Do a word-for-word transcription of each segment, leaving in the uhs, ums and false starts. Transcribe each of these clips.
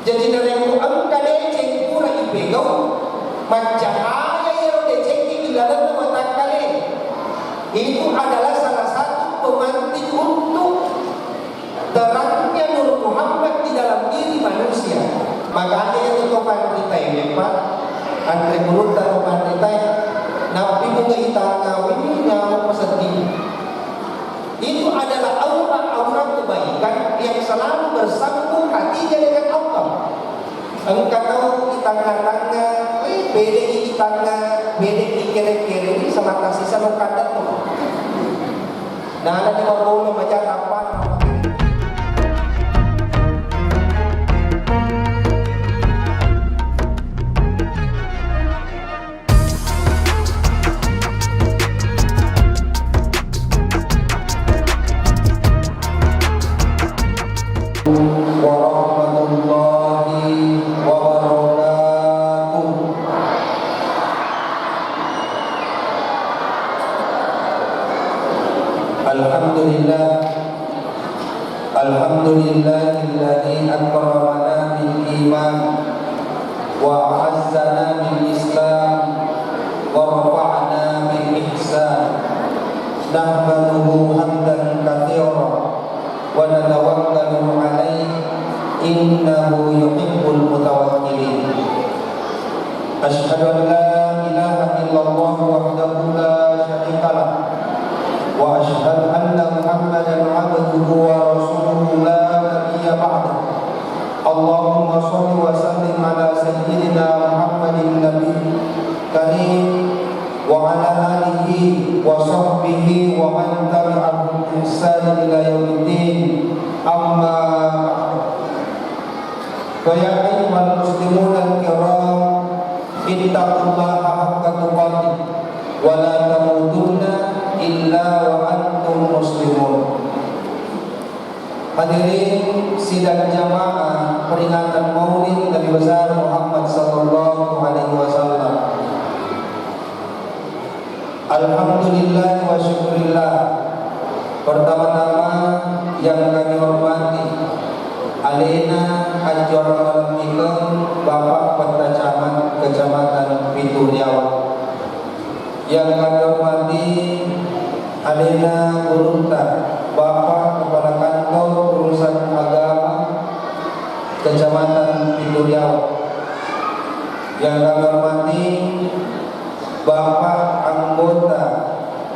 Jadi, narekko engka deceng pura ipegau, maccahaya iyaro decengnge ilalenna watakkale. Itu adalah salah satu pemantik untuk terangnya Nur Muhammad di dalam diri manusia. Makanya itu to panritae, Pak, anre gurutta to panritae, nappi muga itangawini nyawa pasedding. Itu adalah aura-aura kebaikan yang selalu bersambung hatinya dengan Allah. Engka tau itangnga-tangnga, eh, pede itangnga, pede ikere-kere, ini semata sisa lo kata tuh. Nah, ada di Margono, baca apa? Warahmatullahi wabarakatuh. Alhamdulillah. Alhamdulillahilladzi akramana bil iman wa a'azzana bil islam wa rafa'ana bil ihsan. Nahmaduhu hamdan katsira wa natawakkalu alaihi innahu yuhibbul mutawakkilin. Asyhadu an la ilaha illallah wahdahu la syarika lah, wa asyhadu anna Muhammadan abduhu wa rasuluhu la nabiyya ba'dah. Allahumma shalli wa sallim ala sayyidina Muhammadin nabiyil karim wa ala alihi wa sahbihi wa man tabi'ahum bi ihsanin ila yaumiddin. Amma ba'du. Fa ya ayyuhal muslimunal kiram, ittaqullaha haqqa tuqatih wa la tamutunna illa wa antum muslimun. Hadirin sidang jamaah peringatan Maulid Nabi Besar Muhammad sallallahu alaihi wasallam. Alhamdulillah wa syukurillah. Pertama-tama yang kami hormati alena Ajjuara Malemmikeng, Bapak Petta Camat Kecamatan Pitu Riawa. Yang kami hormati alena gurutta, Bapak Kepala Kantor Urusan Agama Kecamatan Pitu Riawa. Yang kami hormati Bapak anggota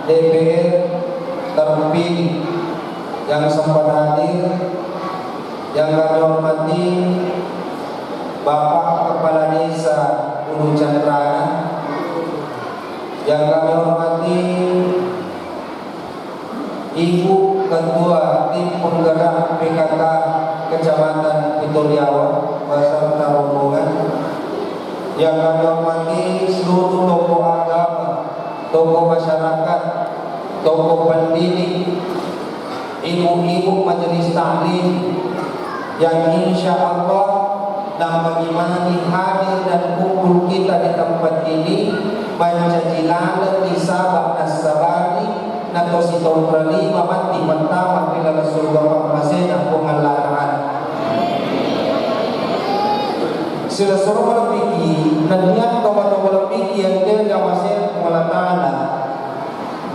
D P R terpilih yang sempat hadir, yang kami hormati Bapak Kepala Desa Ulu Canrana, yang kami hormati Ibu Ketua Tim Penggerak P K K Kecamatan Pitu Riawa beserta rombongan, yang kami hormati seluruh tokoh agama, tokoh masyarakat, tokoh pendidik, ibu-ibu majelis taklim, yang insya Allah namagi-magi hadir dan kumpul kita di tempat ini, mancaji laleng isaba nassabari, nato sitonra lima matti mattama ri laleng surga pammasena Puang Allah Ta'ala. Silessureng malebbiki, nennia tomatoa malebbiki yang tega masena Puang Allah Ta'ala.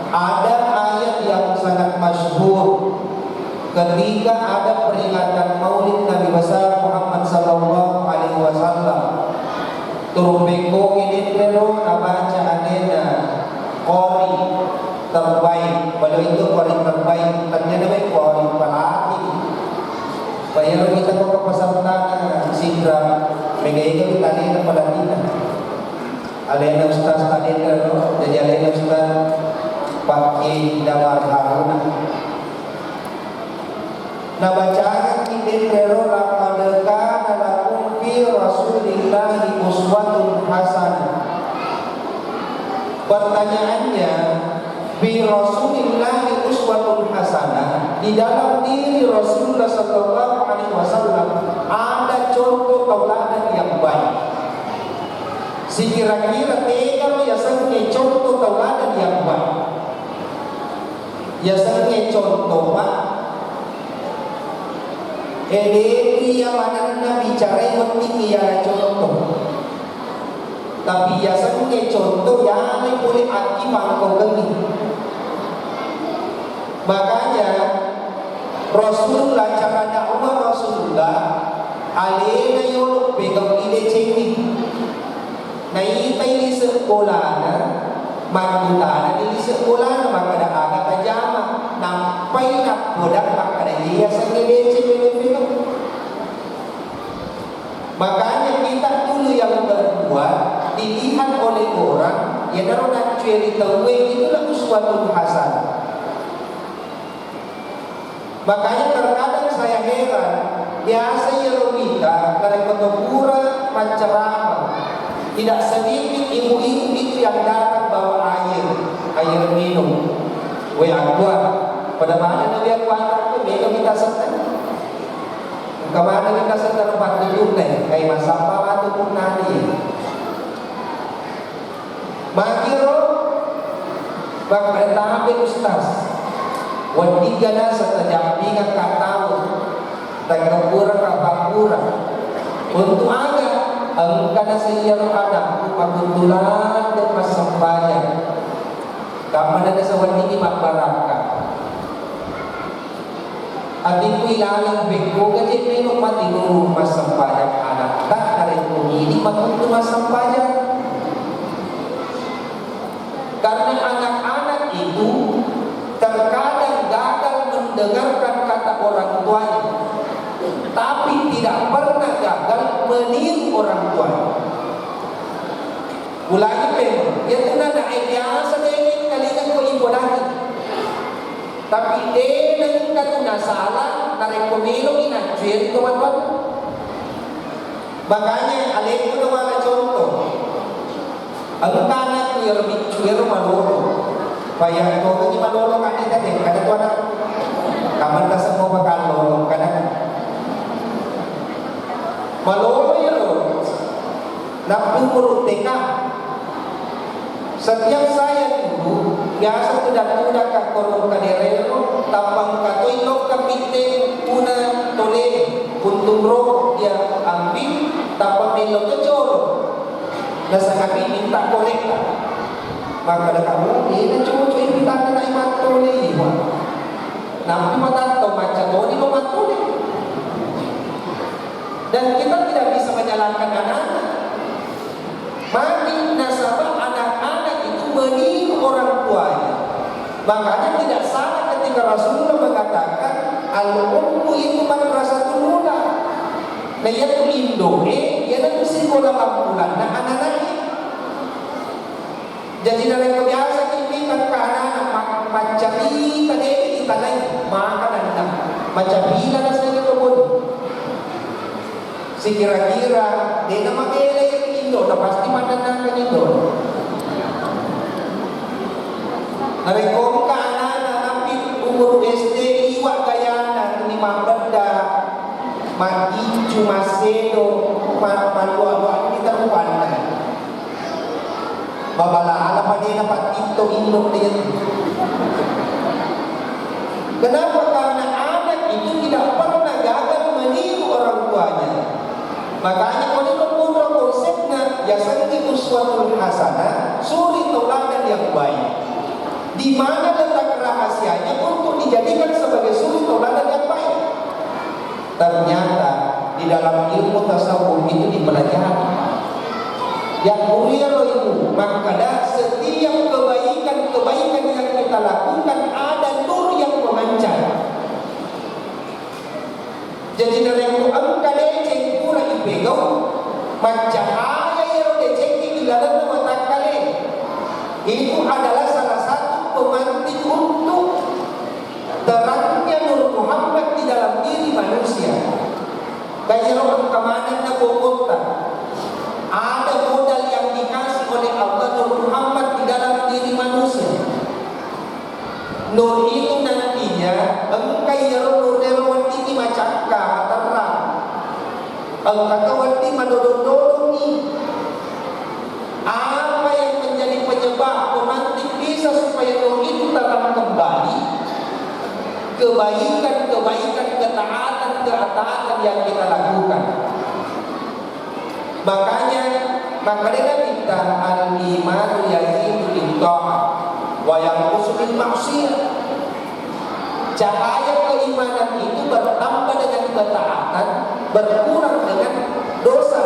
Ada ayat yang sangat masyhur ketika ada peringatan Maulid Nabi Besar Muhammad sallallahu alaihi wasallam. Turung pekkogi denrero nabaca alena qari terbaik. Beliau itu qari terbaik. Tania namanya qari pelatih. Bayar kita kok ke peserta sidra. Mega itu kita alena pelatihna. Alena ustaz tadi ro, jadi alena ustaz Pak Kiai Damar Haruna. Nabacangekki denrero, laqad kana lakum fi Rasulillahi uswatun hasanah. Pertanyaannya, fi Rasulillahi uswatun hasanah, di dalam diri Rasulullah sallallahu alaihi wasallam ada contoh tauladan yang baik. Sikira-kira tegaro yasengnge contoh tauladan yang baik. Yasengnge contoh, Pak. Elepi iya manenna bicarai wedding iyana contoh. Tapi yasengnge contoh yalai pole akki pangkokengngi. Makanya Rasulullah, cara dakwah Rasulullah, alena yolo pegau idecengi. Naitai lise bolana, makkutana di lise bolana, makkeda aga tajama, nappai nappodang makkeda iya yasengnge deceng melo-melo. Makanya kita dulu yang berdua dilihat oleh orang, yenaro naccueri tauwe itulah uswatun hasanah. Makanya terkadang saya heran, biasa iyaro mita narekko to pura maccarama, tidak sedikit ibu-ibu itu yang datang bawa air, air minum. We, aqua, pada mana nabi aqua tu, mega mita setan. Engka manenni naseng narupa tujunna, kai massappa matu punnani. Magiro, makkatabe Ustaz, weddingga naseng tajampingakka tau, takkapura kapakura. Untuk aga? Engka naseng iyaro anakku makkuntulang de massempajang. Kammana naseng weddingngi mabbarakka. Atikku ilaleng pekkoga je melo matinuru massempajang anatta narekko idi makkuntu massempajang. Karena anak-anak itu terkadang gagal mendengarkan kata orang tuanya, tapi tidak pernah gagal meniru orang tuanya. Ulangi pemeng, iyatu nanae biasa dengeng talinga ko ipodangi. Tapi de nengka tu nasala narekko meloki naccueri to matoa. Makanya alekku nawala contoh. Engka anakku iyaro biccu ero malolo. Payang tokengi malolo kadita de kada tu anak. Kamanta semua bakal lolo kada. Malolo iyaro. Nappu umuru T K. Setiap saya dulu, biasa tudak-tudak ka korong kaderero, tappa engka toi lokka pitte puna tole, puntung rokok dia ambil, tappa mello to colo. Nasaba minta korekka. Makkeda kamu, ini cocok ini tanda naik matole iwa. Nampi matattau macca toni lo mattole. Dan kita tidak bisa menyalahkan anak-anak. Magi nasaba anak-anak itu meniru orang tuanya. Makanya tidak salah ketika Rasulullah mengatakan, "Al-ummu itu madrasatul ula." Nah, iya tu indoe, iya tu sikola pammulanna anak-anak. Jadi narekko biasa ki mita engka anana ma-, maccarita de itanai, maka nanda macapila naseng to pun. Sikira-kira de namabela iya indo, na pasti manennangeng indo. Narekko engka anana nappi umur S D, iwa gayana tuli mabbedda, maggincu, massedo, ma-, malua-luanni tarupanna. Babala ala padena pattitto indo de. Kenapa? Karena anak itu tidak pernah gagal meniru orang tuanya. Makanya ko de monro konsepna, yasengnge uswatul hasanah, suri tauladan yang baik. Di mana letak rahasianya untuk dijadikan sebagai suri tauladan yang baik? Ternyata di dalam ilmu tasawuf itu dipelajari. Yang kuliah lo ilmu, makkada setiap kebaikan-kebaikan yang kita lakukan ada nur yang memancar. Jadi narekko engka deceng pura ipegau, maccahaya iyaro deceng di lalenna watakkale. Itu adalah salah satu pemantik untuk terangnya Nur Muhammad di dalam diri manusia. Kairo engka manenna bokotta. Ada modal yang dikasih oleh Allah Nur Muhammad di dalam diri manusia. Nur itu nantinya engka iyaro nur ero weddingngi macakka, materrang. Engka to wedding madodong-dodongi. Apa yang menjadi penyebab pemantik bisa supaya nur itu terang kembali? Kebaikan-kebaikan ketaatan-ketaatan yang kita lakukan. Makanya, makanya Nabi kita, "Al-imanu yazidu bitta'ah wa yanqusu bil ma'siyah." Cahaya keimanan itu bertambah dengan ketaatan, berkurang dengan dosa.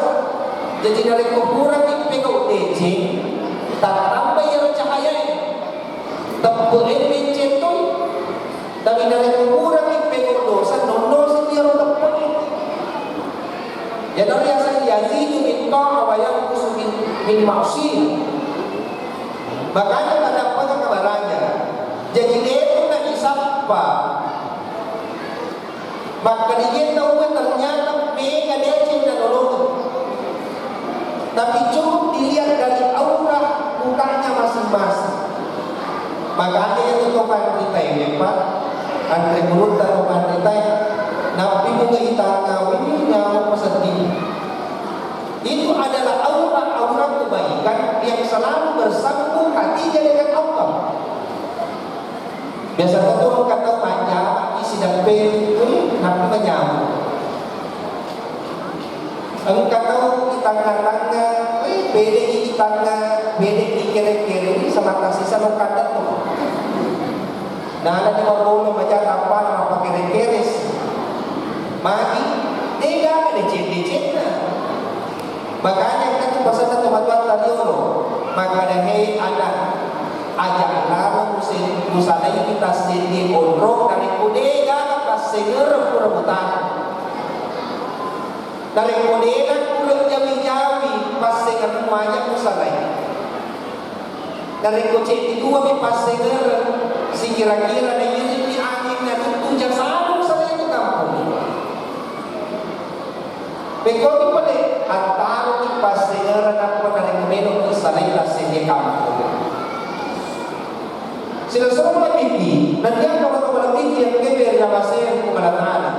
Jadi, narekko kurangi pegau deceng, tattamba iyaro cahayae. Teppe'e menceng toi. Tapi narekko kurangi pegau dosa, nonno si iyaro teppe'e. Iyanaro yaseng yazidu min ta'ah wa yanqusu min, min ma'siyah. Makanya tadappaka kabaraja. Jaji, de'na isappa. Makkedae tauwe ternyata mega deceng nanolongeng. Tapi cukup dilihat dari aura mukanya masing-masing. Makanya itu to panritae, Pak. Anre gurutta to panritae. Nappi muga itangnga, wih, nyawa pasedding. Itu adalah aura-aura kebaikan yang selalu bersambung hatinya dengan Allah. Biasa to engka tau manjama, isi dappe, wih, nappi manyameng. Engka tau itangnga-tangnga, wih, pede itangnga, pede ikere-kere, wih, samata sisa lo kandang to. Nala ni mabono maja tappa na mappakere-kere si. Magi, dega deceng-decengna. Makanya engka tu pasenna tomatoatta riolo, makkeda, "He anak, aja lalo muse-, musalaiki tasseddie onrong narekko dega passengereng pura mutana. Narekko dega pura jawi-jawi passengereng, aja musalai. Narekko ceddi duami passengereng, sikira-kira nairinni anging naruntu jasadu salai tu kampong." Pekkogi pole, antaroni passengereng nappa narekko meloki salai tasseddie kampong. Silessureng malebbiki, nennia tomatoa malebbiki yang kebe ri amaseng Puang Allah Ta'ala.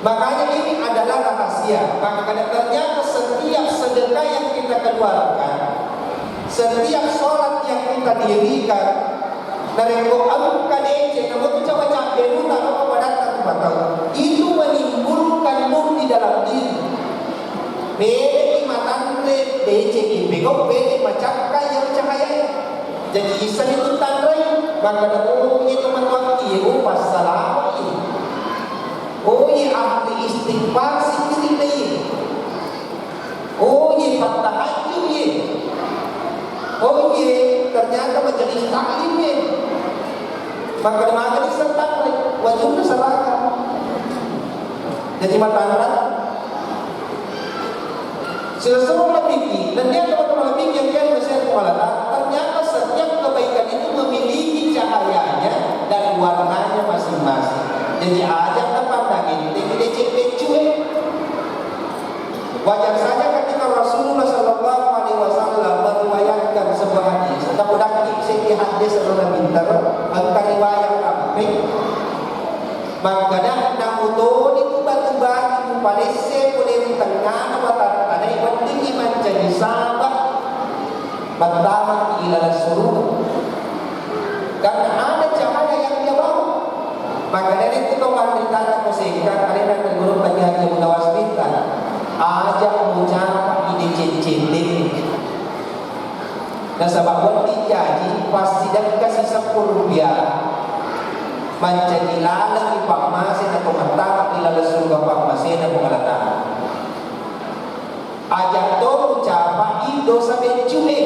Makanya ini adalah rahasia. Makanya ternyata setiap sedekah yang kita keluarkan, setiap sholat yang kita dirikan, narekko engka deceng, namotu cawa-cawa beruta apa padatta tu matau, itu menimbulkan nur di dalam diri. Pede matanre deceng, pegau pede macakka yang cahaya. Jadi, issani tu tanrai, makkeda, "Oh, iye tomatoakki, oh, passalama iye. Oh, iye ahli istighfar, zikir iye. Oh, iye pattahajjud iye. Oh, iye ternyata majelis taklim iye." Makkeda, "Maga isseng tanrai, wajunna seragam." Jadi, matanra Silessureng malebbiki, nennia tomatoa malebbiki yang kena nasihat Puang Allah Ta'ala, ternyata setiap kebaikan itu memiliki cahayanya dan warnanya masing-masing. Jadi, aja tapandang enteng deceng beccue. Wajar saja ketika Rasulullah sallallahu alaihi wasallam meriwayatkan sebuah hadis, tapodakki seddi hadis ro Nabi, engka riwayat ampe. Makkeda, namutoni tu batu-batu mupanesse pole ri tengngana watattanae, weddingngi mancaji saba' mattamaki ilaleng suruga. Karena ada cahaya yang dia bawa. Makkeda, itu to panritana ko sengka, alena anre gurutta Kiai Haji Abu Nawas Bintang, aja mucapaki deceng-cecengnge. Nasaba wedding jaji passidekka siseppulo rupiah, mancaji lalengngi pammasena to mattama ri laleng suruga pammasena Puang Allah Ta'ala. Aja to mucapai dosa beccue,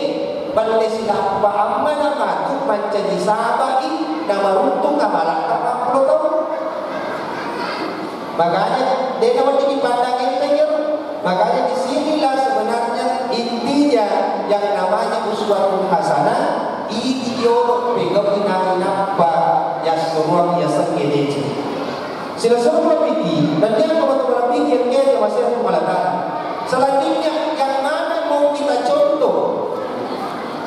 pelle silappa ammana matu mancaji sabai namaruntung amalatta mappulo taung. Makanya, de' nawedding dipandang enteng iyaro. Makanya, disinilah sebenarnya intinya yang namanya uswatun hasanah, idi yolo pegau'i nainappa yassuroang yasengnge deceng. Silessureng malebbiki, nennia tomatoa malebbiki yang kena nasihat Puang Allah Ta'ala. Selanjutnya, yang mana mau kita contoh?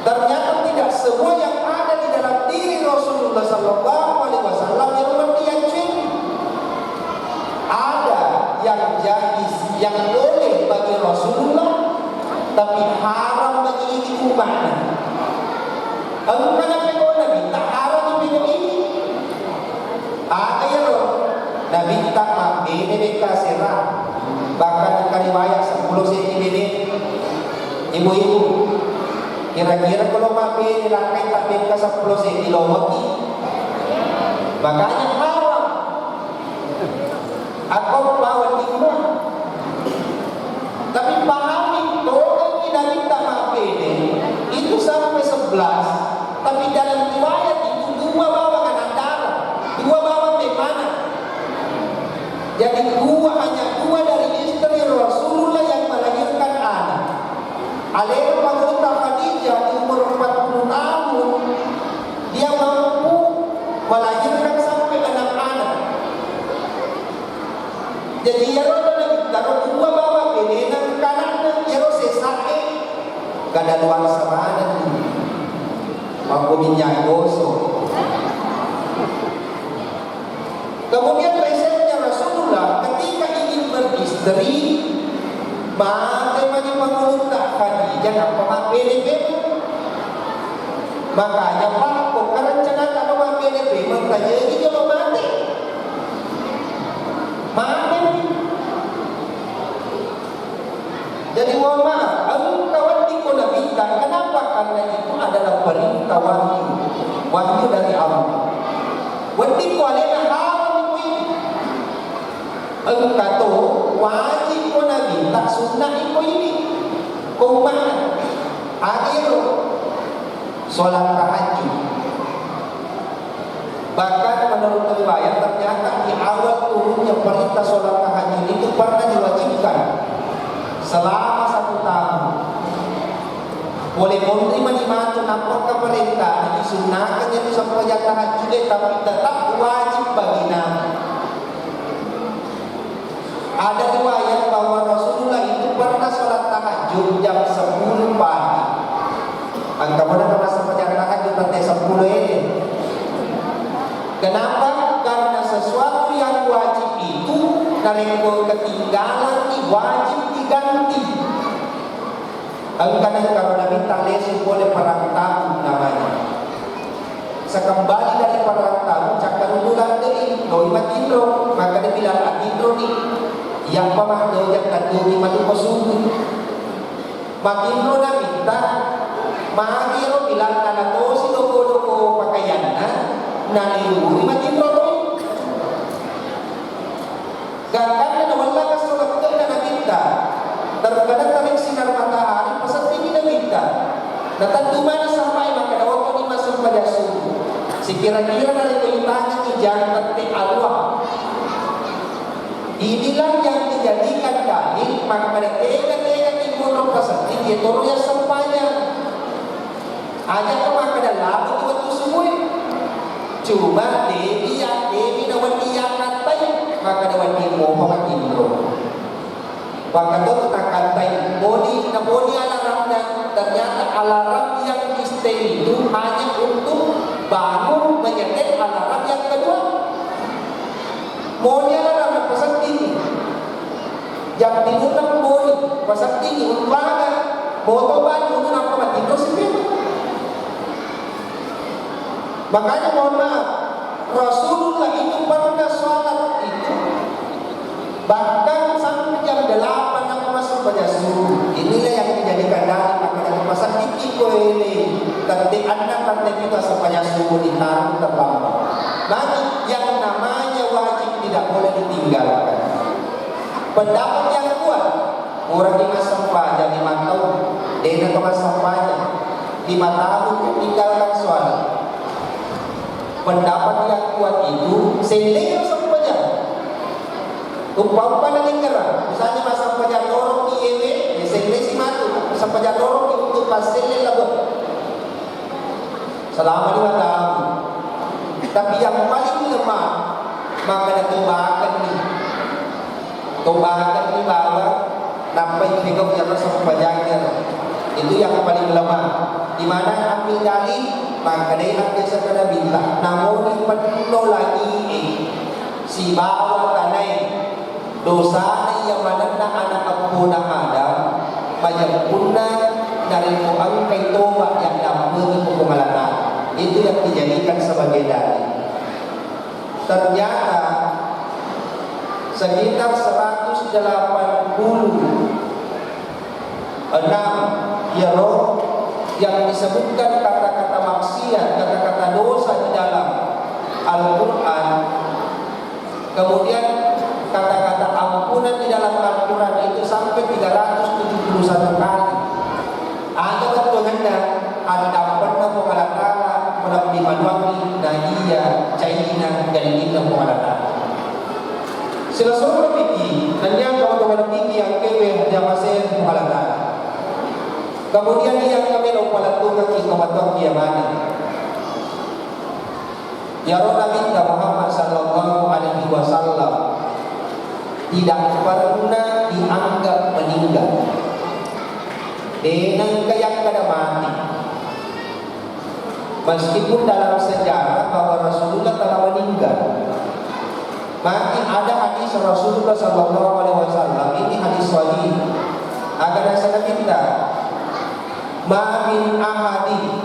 Ternyata tidak semua yang ada di dalam diri Rasulullah sallallahu alaihi wasallam yang berarti yang cewek. Ada yang jaiz, yang boleh bagi Rasulullah, tapi haram bagi ini umatnya. Engka napegau Nabi, tak haram dipegau ini. Aga iyaro? Nabitta mabbene bekka sera, bahkan engka riwayat seppulo seddi bene. Ibu-ibu, kira-kira kalau mabbene lakkai tabbekka seppulo seddi, lomoki. Makanya haram. Akoppa wedding mua. Tapi pahami, togangngi Nabitta mabbene itu sampai sebelas, tapi dalam riwayat itu dua bawang anak dara, dua bawang memang. Jadi dua, hanya dua dari istri Rasulullah yang melahirkan anak. Alena Pangulutta Khadijah di umur empat puluh tahun, dia mampu melahirkan sampai enam anak. Jadi iyaro Nabitta ro dua bawang benena kananna, iyaro sesa'e kada luar samanenni. Mampu minyak gosok. Kemudian resepnya Rasulullah ketika ingin beristri, mate mani Pangulutta Khadijah nappa mabbene-bene. Makanya, Pak, ko karencana kano mabbene-bene, tajegi jolo mate. Mate. Jadi, mohon maaf, engka wedding ko Nabitta, kenapa? Karena itu adalah perintah wahyu, wahyu dari Allah. Wedding ko alena haram iko ini. Engka to wajib ko Nabitta, sunnah iko ini. Ko ummana. Aga iyaro? Sholat tahajud. Bahkan menurut riwayat, ternyata di awal turunnya perintah sholat tahajud itu pernah diwajibkan selama satu tahun. Pole monri mani matu nappakka perintah, disunnakan itu sempajang tahajud, tapi tetap wajib bagi Nabi. Ada riwayat bahwa Rasulullah itu pernah sholat tahajud jam sepuluh pagi. Engka mana termasuk sempajang tahajud tette sepuluh ini. Kenapa? Karena sesuatu yang wajib itu narekko ketinggalan, wajib diganti. Engkana karo Nabitta lesu pole perang Tabuk namanya. Sekembali dari perang Tabuk, cakkarunnu ladde'i, doi matinro, makkeda Bilal, "Atinroni, iyappa maddojang taddoki matu ko subuh." Matinro Nabitta, magi ro Bilal nalatosi doko-doko pakaianna, naliluri matinro toi. Gangkanna nawellaka solakke'na Nabitta, terkena terik sinar matahari, pasettingi Nabitta. Natentu maneng sahaba'e makkeda, "Okkoni massempajang subuh." Sikira-kira narekko itangengi jang tette aruwa. Inilah yang dijadikan dalil makkeda tega-tega ki monro pasetting, yetoro yassempajang. Aja ko makkeda labo tu wettu subuh e. Cuma debi ya, debi na wedding yakattai, makkeda wedding mopa matinro. Wakkato takattai, moni, na moni alarmna, ternyata alarm yang disetel itu hanya untuk bangun menyetel alarm yang kedua. Moni alarm pasettingi. Jam tilunna moni, pasettingi untuk aga? Moto bani untuk nappa matinro sipitu. Makanya mohon maaf, Rasulullah itu pernah sholat itu bahkan sampai jam delapan nappa masuk pada subuh. Inilah yang dijadikan dalil, maka dari paseddiki ko ini tette anna tette kita sepanjang subuh ditaruh terlambat. Maka yang namanya wajib tidak boleh ditinggalkan. Pendapat yang kuat, puraki massempajang lima taung, de'na to massempajang, lima tahun tinggalkan sholat. Pendapat yang kuat itu, sellei sempajang. Uppa-uppa na lingkara, misalnya massempajang lorong iyewe, ya sellei si matu, sempajang lorong untuk passelle labe. Selama lima tahun. Tapi yang paling lemah, maka ditobakan nih. Tobakan nih bahwa nampai pegau yang rasa pembajakan. Itu yang paling lemah. Di mana ambil dalil, maka dia biasa kena bintang. Namun di penuh lagi, eh, si bawa tanai. Dosana iya manenna ana eppona Adam, majeppunna narekko engkai toba yaddampengi ko Puang Allah Ta'ala. Itu yang dijadikan sebagai dalil. Ternyata Sekitar seratus delapan puluh enam, iyaro yang disebutkan kata-kata maksiat, kata-kata dosa di dalam Al-Quran. Kemudian kata-kata ampunan di dalam Al-Quran itu sampai tiga ratus tujuh puluh satu kali. Aga bettuanna? Addampenna Puang Allah Ta'ala melebbi manuangi na iya caina jallinna Puang Allah Ta'ala. Silessureng mabiki, nennia engka matu malebbiki engkae riamasei Puang Allah Ta'ala. Kemudian iya engka melo palettukekki tomatoakki iya maneng. Iyaro Nabitta Muhammad sallallahu alaihi wasallam tidak pernah dianggap meninggal. De nengka yakkeda mati. Meskipun dalam sejarah bahwa Rasulullah telah meninggal. Mati ada hadis Rasulullah sallallahu alaihi wasallam, ini hadis sahih. Aga naseng Nabitta, "Ma min ahadin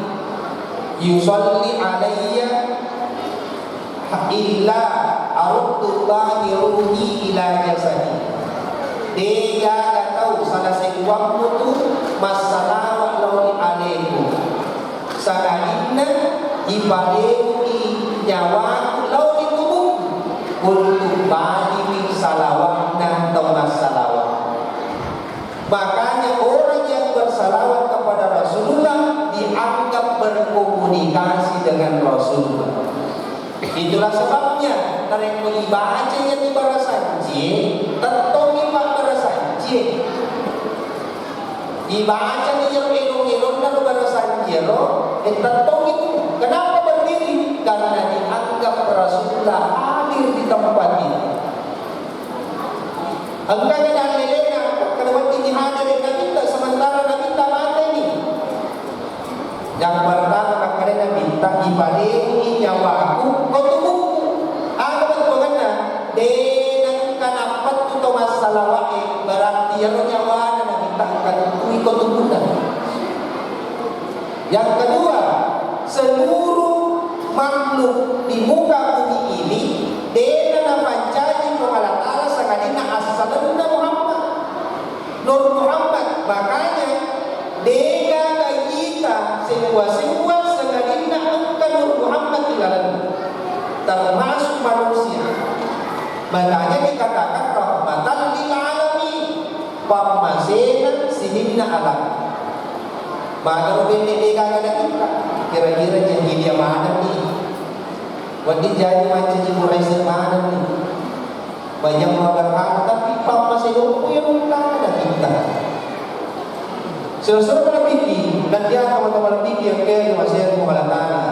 yusalli alayya illa aruddu Allahi ruhi ila jasadi." Degaga tau sala seuwammu tu massalawa lao ri aleku, sangadinna iparemuki nyawaku lao ri tubukku untuk baliwi salawatna tau massalawa. Makanya orang yang bersalawat kepada Rasulullah dianggap berkomunikasi dengan Rasulullah. Itulah sebabnya, narekko ibaca iyatu barasancie, tettongi pabbarasancie. Ibacani iyaro elong-elonna ro barasancie ro, e, tettongi tu. Kenapa berdiri? Karena dianggap Rasulullah hadir di tempat itu. Engkaga dallelena, kada weddingngi hadere Nabitta sementara Nabitta mateni? Yang pertama, makkedai Nabitta, "Iparemuki nyawaku ko tubukku." Aga bettuanna? De nengka nappettu to massalawae, berarti iyaro nyawana Nabitta engka tuttui ko tubunna. Yang kedua, seluruh makhluk di muka bumi ini dena napancaji Puang Allah Ta'ala sangadinna assalenna Muhammad, Nur Muhammad. Makanya degaga ita sewwa-sewwa sangadinna engka Nur Muhammad di lalenna, termasuk manusia. Makanya dikatakan rahmatan lil alamin, pammasena sininna alam. Magaro benne degaga nakitta, kira-kira jahiliyah manenni. Wedding jaji mancaji Quraisy manenni. Banyak berhala, tapi pammase lompo yang utama nakitta. Silessureng malebbiki, dan dia teman-teman malebbiki yang kaya masih Allah Ta'ala.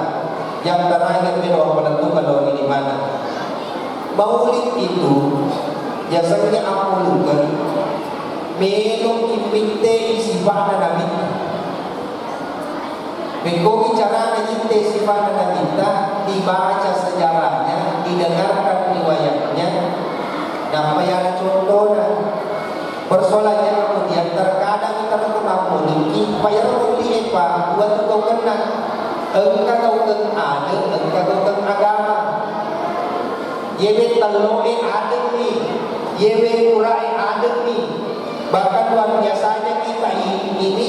Yang terakhir, melo palettukeng lao ri limanna. Maulid itu biasanya ammulukeng, meloki mittei sifa'na Nabitta. Mekkogi carana mittei sifa'na Nabitta, dibaca sejarahnya, didengarkan riwayatnya, nappa iyaro contona. Persoalannya kemudian terkadang kita tetap mammuliki, pa iyaro ullie pa, dua tu gaukenna. Engka gaukeng ade, engka gaukeng agama. Yewe telloe ademmi, yewe murae ademmi. Bahkan luar biasanya kita i-, ini,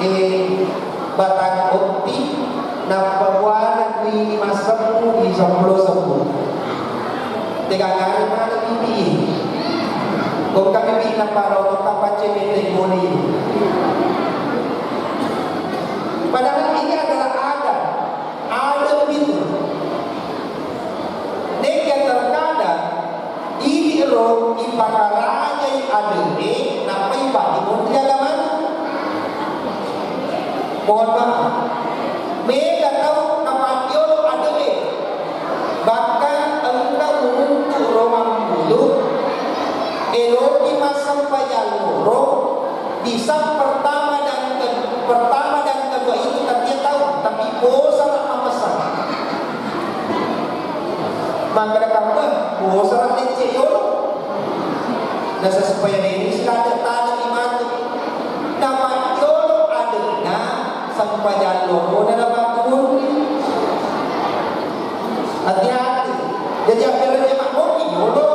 eh, batang otti, nappa buana kuini masseppu di seppulo seppulo. Tegangare mana bibi. Kok kami bina paro kok kapace bete koni. Padahal ini adalah adat. Adat itu. Nega terkadang ini ro ipakarajai ade'e, nappa ipakai monri agamana. Mohon maaf, mega tau napaddiolo ade'e, bahkan engka uruntu romang bulu, eloki massempajang loro, di saf pertama dan ke-, pertama dan kedua itu kan dia tahu, tapi bosan mappesang. Makkeda kamu, bosan lecce yolo. Nasa supaya deni sila ada tadi mati. Nama yolo adena sempajang loro dan apa turun. Hati-hati. Jadi akhirnya mak moki yolo.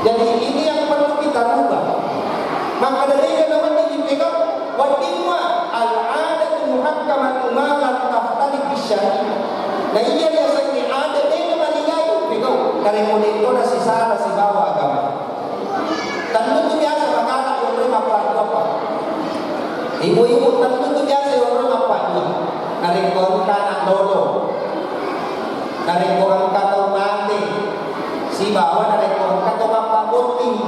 Jadi, ini yang perlu kita rubah. Makkeda de'ga nawedding ipegau, wedding mua al-'adatu muhakkamatu ma lam takhtalif syariah. Na iya riasengnge adat de'na marigaga ipegau, narekko de'to nasisala sibawa agama. Tentu tu biasa makala yonroi mappajuappa. Ibu-ibu tentu tu biasa yonroi mappajua. Narekko engka anak lolo, narekko engka tau mate, sibawa narekko engka tau mappabotting.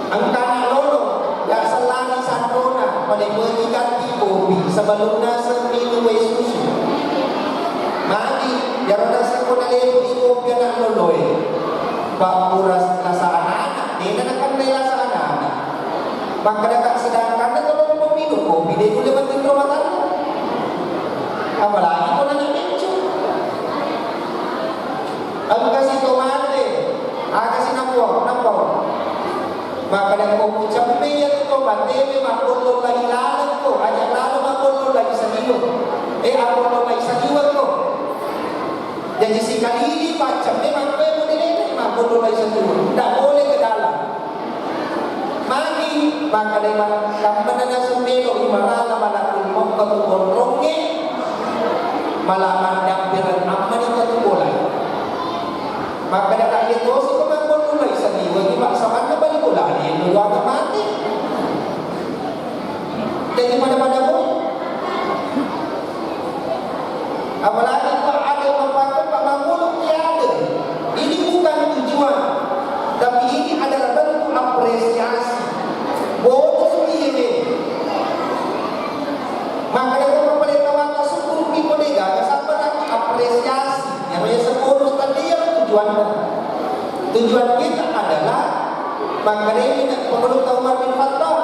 Engka anak lolo, ya sellani sanrona, pada bagi ganti kopi sebelum naseng minum wae susu. Magi, yaro naseng ko nalebu i kopi anak loloe. Pappura lasa anak-anak, dena nakennai lasa anak-anak. Makkedaka sedangkanna tolong minum kopi, de nulle matinro matanna. Apalagi ko nanya mencong. Engka si to mate, aga si napau, napau. Makkeda ko kucemme iya tu to matewe mabbollo lai laleng ko, aja lalo mabbollo lai saliweng. Eh, abbollo lai saliweng ko. Jaji sikalili paccemme makkoe modelena mabbollo lai saliweng. Ndak boleh ke dalam. Magi makkedai ma-, kammana naseng melo i marala malakul maut ko tu onrongnge, mala maddampireng ammani ko tu bolai. Makkeda ka iya tosi ko manggonnu lai saliwengi maksamanna bali bolani endo duanga mate. Jadi pada-pada boy. Apalagi ko ada yang mempaksa, Pak, mangulung tiada. Ini bukan tujuan, tapi ini adalah bentuk apresiasi. Bonus ini. Makanya kalau pemerintah mata syukur di bodega, ada sabar lagi apresiasi. Yang namanya bonus tadi yang tujuannya. Tujuan kita adalah, makanya ini pengurus Umar bin Khattab,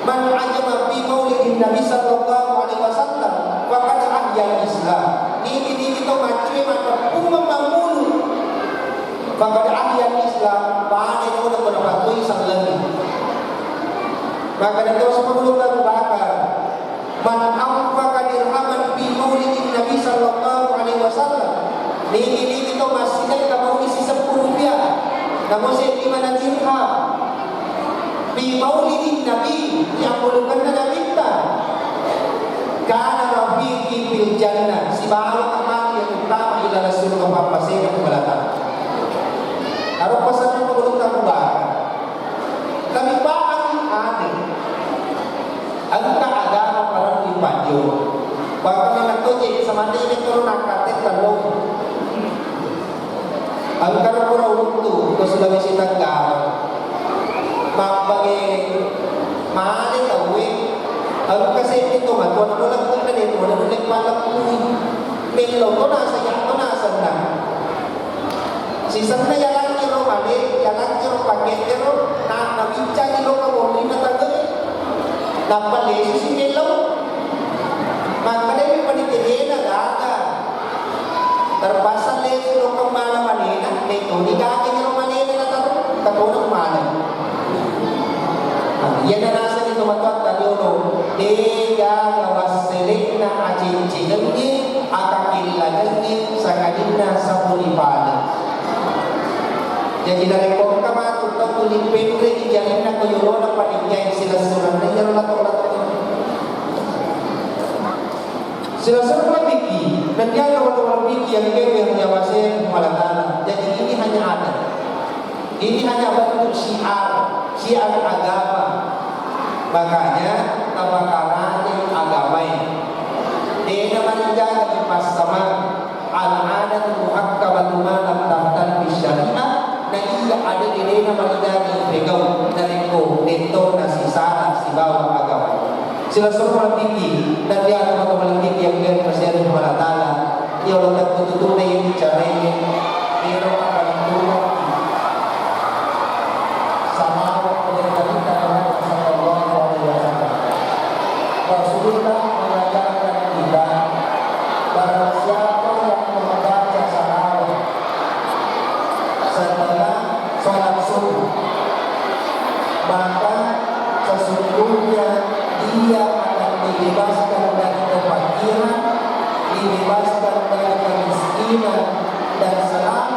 "Man ajama fi maulidin Nabi sallallahu alaihi wasallam, faqad ahyal Islam." Niki-niki to maccue makkeppungan mammulu, faqad ahyal Islam, pada itu udah pada patui sallengi. Makanya itu sepuluh Abu Bakar, "Man anfaqa dirhaman fi maulidin Nabi sallallahu alaihi wasallam." Niki-niki to massidekka mauni siseppu rupiah. Namo seddi mana dirham. Fi maulidin Nabi, ri ammulukenna Nabitta. Kana rafiqi fil jannah, sibawa temani yang utama ilalang surga pappasenna ku balata. Aro pasanna pengurus Abu Bakar. Tapi pahami ade. Engka agama parellu dipajjo. Bahkan memang to je, samante ini turun angkatnya tello. Engka ro pura untu ke Sulawesi Tenggara. Mappage male tauwe. Engka seddi to matuanna bola kena de to, de to paleppu. Mello to nasa, ya to nasenna. Sisenna yalangngi ro male, yalangngi ro paketero, na, nabiccangi lo kamonrinna tagere. Nappa lesu si mellau. Makkedai panitia dena gaga. Terpaksa lesu lo kemmana manena, metoni gaga ro manena nataro, katona mana. Iyana naseng itu matuatta riolo, degaga wassele'na aceng-cengengnge, akakillangengnge, sangadinna sapuni pale. Jaji narekko engka matu tau tuli penre'i jarinna ko yolona panikkai silessurenna iyaro lato-lato. Silessureng mabiki, nenniaga walo-walo biki yang kewe yang nyawaseng Puang Allah Ta'ala. Jadi ini hanya ada. Ini hanya bentuk syiar, syiar agama. Makanya, tapakarajai agamae. Dena marijaga dipassamang, al-adatu muhakkamatu ma lam takhtalif syariah, na iya adat dena marijaga ipegau, narekko detto nasisala sibawa agama. Silessureng mabiki, dan dia akan mabiki yang dia masih ada Allah Ta'ala. Ya Allah, tak tutup deh ini caranya. Dia orang akan turun. Salawat kepada Nabi Muhammad sallallahu alaihi wasallam. Rasulullah mengajarkan kita, barang siapa yang membaca salawat setelah sholat subuh, maka sesungguhnya dia akan dibebaskan dari kefakiran, dibebaskan dari kemiskinan, dan selamat